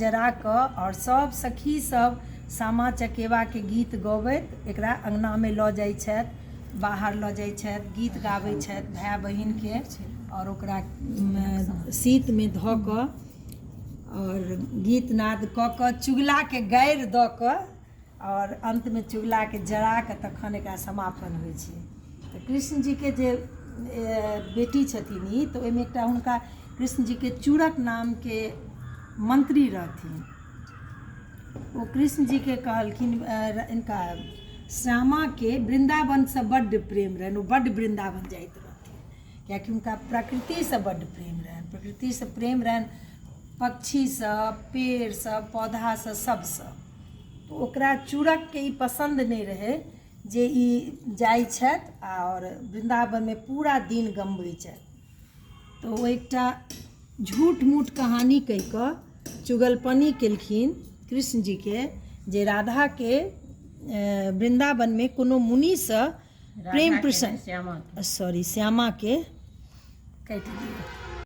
जरा कऽ आओर सब सखी सब सामा चकेवाके गीत गबैत एकरा अङ्गनामे लऽ जाइ छथि, बाहर लऽ जाइ छथि, गीत गाबै छथि भाय बहिनके, आओर ओकरा शीतमे धऽ कऽ आओर गीत नाद कऽ कऽ चुगलाके गारि दऽ कऽ आओर अन्तमे चुगलाके जरा कऽ तखन एकरा समापन होइ छै। तऽ कृष्ण जीके जे बेटी छथिन ई, तऽ ओहिमे एकटा हुनका कृष्ण जीके चूड़क नामके मन्त्री रहथिन। ओ कृष्ण जीके कहलखिन, इनका श्यामाके वृन्दावनसँ बड्ड प्रेम रहनि, ओ बड्ड वृन्दावन जाइत रहथिन, कियाकि हुनका प्रकृतिसँ बड्ड प्रेम रहनि, प्रकृतिसँ प्रेम रहनि, पक्षीसँ, पेड़सँ, पौधासँ, सबसँ। तऽ ओकरा चूड़कके ई पसन्द नहि रहै जे ई जाइ छथि आओर वृन्दावनमे पूरा दिन गमबै छथि। तऽ ओ एकटा झूठ मूठ कहानी कहि कऽ चुगलपनी केलखिन कृष्ण जीके जे राधाके वृन्दावनमे कोनो मुनिसँ प्रेम प्रसङ्ग, सॉरी, श्यामाके, काटि दियौ।